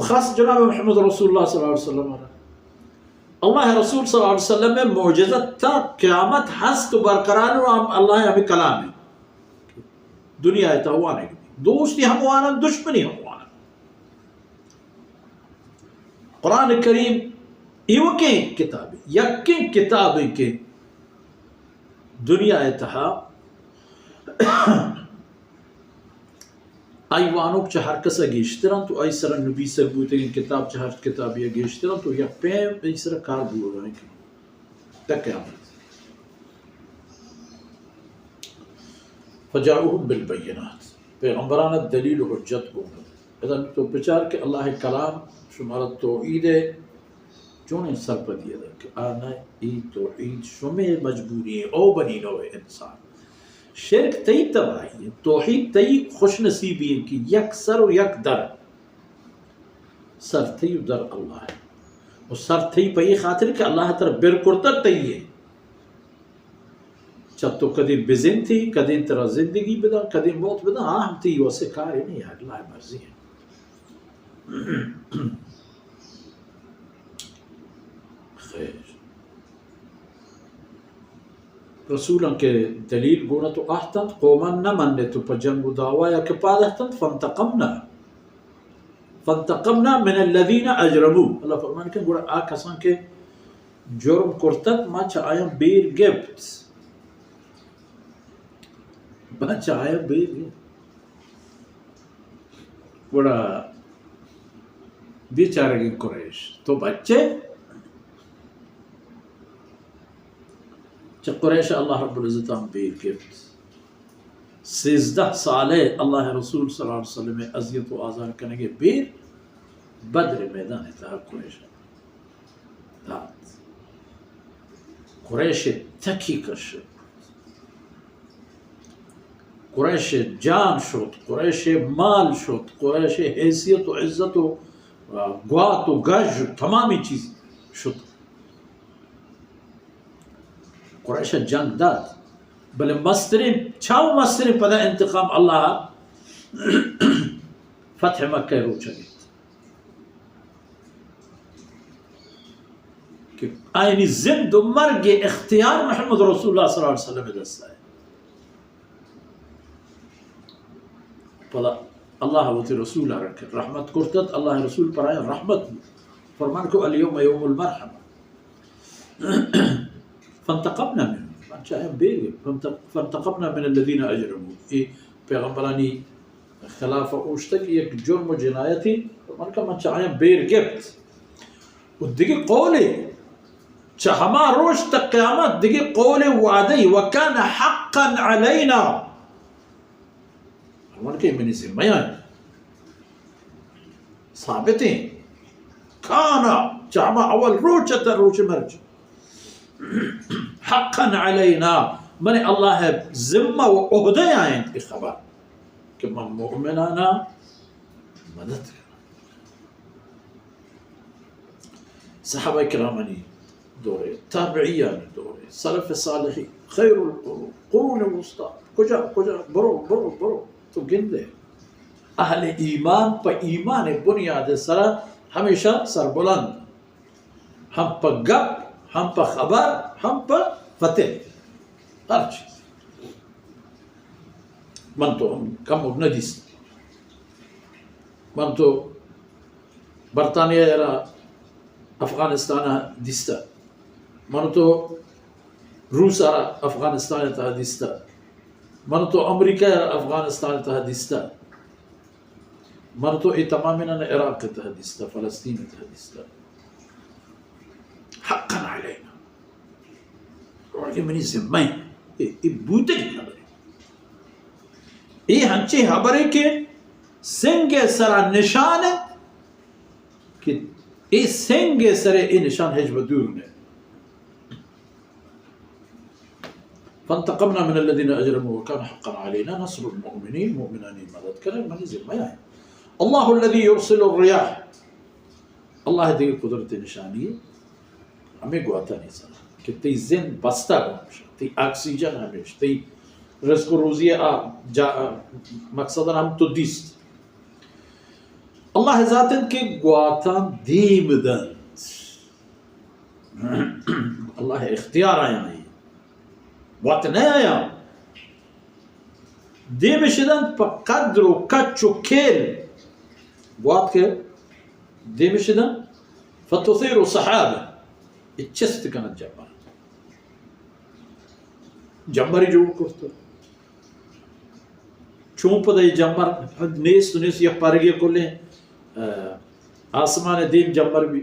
خاص جناب محمد رسول اللہ صلی اللہ علیہ وسلم ءَ را۔ اللہ رسول صلی اللہ علیہ وسلم ءِ معجزہ تا قیامت ہست و برقرار و ہم اللہ ءِ ہمیں کلام ہے۔ دنیا ءِ تہا وانگ، دوستی ہم وانن، دشمنی ہم وانن۔ قرآن کریم ایوکیں کتابے، یکیں کتابے کہ دنیا ءِ تہا آئی وانوک چہ ہر کس ءَ گیشتر انت و آئی سرا نبیسگ بوتگیں کتاب چہ ہر کتابے ءَ گیشتر انت و یک پیم آئی سرا کار بوگ ءَ انت۔ تا قیامت۔ فجاؤہم بالبینات، پیغمبران ءَ دلیل و حجت گون انت۔ ادا تو بچار کہ اللہ ءِ کلام شمارا توحید ءِ چونیں سرپدی ءَ دنت کہ آ نہ، ای توحید شمے مجبوری ایں، او بنی نوع انسان۔ شرک تئی تباہی ایں، توحید تئی خوش نصیبی ایں کہ یک سر و یک در۔ سر تئی و در اللہ ایں۔ و سر تئی پہ ای خاطر کہ اللہ ترا بر کرتگ تئی ایں۔ چہ تو کدیں بزنتی، کدیں ترا زندگی بدن، کدیں موت بدن، آ ہم تئی وس ءِ کارے نہ ایں، اللہ ءِ مرضی ایں۔ خیر۔ رسولاں کہ دلیل گون ات و آہتنت، قوماں نہ منت و پہ جنگ و دعوایا کہ پاد اہتنت، فانتقمنا، فانتقمنا من الذین اجرموا۔ اللہ فرمان کہ گڑا آ کساں کہ جرم کرتت، ما چہ آیاں بیر گپت۔ ما چہ آیاں بیر گپت۔ گڑا بیچارگیں قریش، تو بچے؟ چہ قریش اللہ رب العزت ہم بیر گپت۔ سیزدہ سالے اللہ رسول صلی اللہ علیہ وسلم ءِ اذیت و آزار کنگے بیر بدر میدان تہا قریش دات۔ قریش تکی کشت۔ قریش جان شت، قریش مال شت، قریش حیثیت و عزت و، آ، گوات و گژ و تمامی چیز شت۔ قریش جنگ دات، بلے مستریں، چاو مستریں پدا انتقام اللہ فتح مکہ روچ گپت۔ کہ آیانی زند و مرگ اختیار محمد رسول اللہ صلی اللہ علیہ وسلم دستا ایں۔ پدا اللہ وتی رسول ءَ را کہ رحمت کرتت، اللہ رسول پر آیاں رحمت بوت۔ فرمان کہ الیوم یوم المرحمہ۔ فانتقمنا منهم، من چہ آیاں بیر گپت، فانت-، فانتقمنا من الذین اجرموا، اے پیغمبرانی خلاف اوشتگ یک جرم و جنایتی، من کہ من چہ آیاں بیر گپت۔ و دگہ قولے، چہ ہما روچ تا قیامت دگہ قولے وعدے، وکان حقا علینا۔ فرمان کہ منی ذمہ ایں، ثابت ایں۔ کانا، چہ ہما اول روچ تا روچ مرچ۔ حقا علینا، من اللہ ذمہ و عہدہ ایں ای خبر کہ من مؤمنانا مدد کناں۔ صحابہ کرامانی دورے، تابعیانی دورے، سلف صالحین، خیر القرون، قرون وسطی، کجا، کجا، برو، برو، برو، تو گندے۔ اہل ایمان پہ ایمان بنیاد سرا ہمیشہ سربلند۔ ہم پہ گپ، ہم پہ خبر، ہم پہ فتح۔ ہر چیز۔ من تو ہم کم نہ دیست۔ من تو برطانیہ ءَ را افغانستان ءَ دیستہ۔ من تو روس ءَ را افغانستان ءِ تہا دیستہ۔ من تو امریکہ ءَ را افغانستان ءِ تہا دیستہ۔ من تو اے تمامیناں عراق ءِ تہا دیستہ، فلسطین ءِ تہا دیستہ۔ حقا علینا۔ گڑا کہ منی ذمہ ایں۔ اے، اے بوتگیں خبرے۔ اے ہنچیں خبرے کہ سنگ ءِ سرا نشان ایں کہ اے سنگ ءِ سرے اے نشان ہچ بہ دور نہ۔ فانتقمنا من الذين أجرموا وكان حقا علينا نصر المؤمنين، مؤمنانی مدد کنگ منی ذمہ ایں۔ الله الذي يرسل الرياح، اللہ دگہ قدرت نشانی ہمے گواتانی سرا کہ تئی زند بستہ ہمیش، تئی آکسیجن ہمیش، تئی رزق و روزی آ جا، مقصد ہم تو دیست۔ اللہ ذات انت کہ گواتاں دیم دنت۔ اللہ اختیار آیاں ایں۔ گوات نہ آیاں۔ دیمش دنت پہ قدر و کچ و کیل۔ گوات کہ دیمش دنت فتثیر سحابا۔ اے چست کنت جمبر۔ جمبری جوڑ کرت۔ چون پدا اے جمبر نیست و نیست یک پارگی کلیں، آ، آسمان دیم جمبر بی۔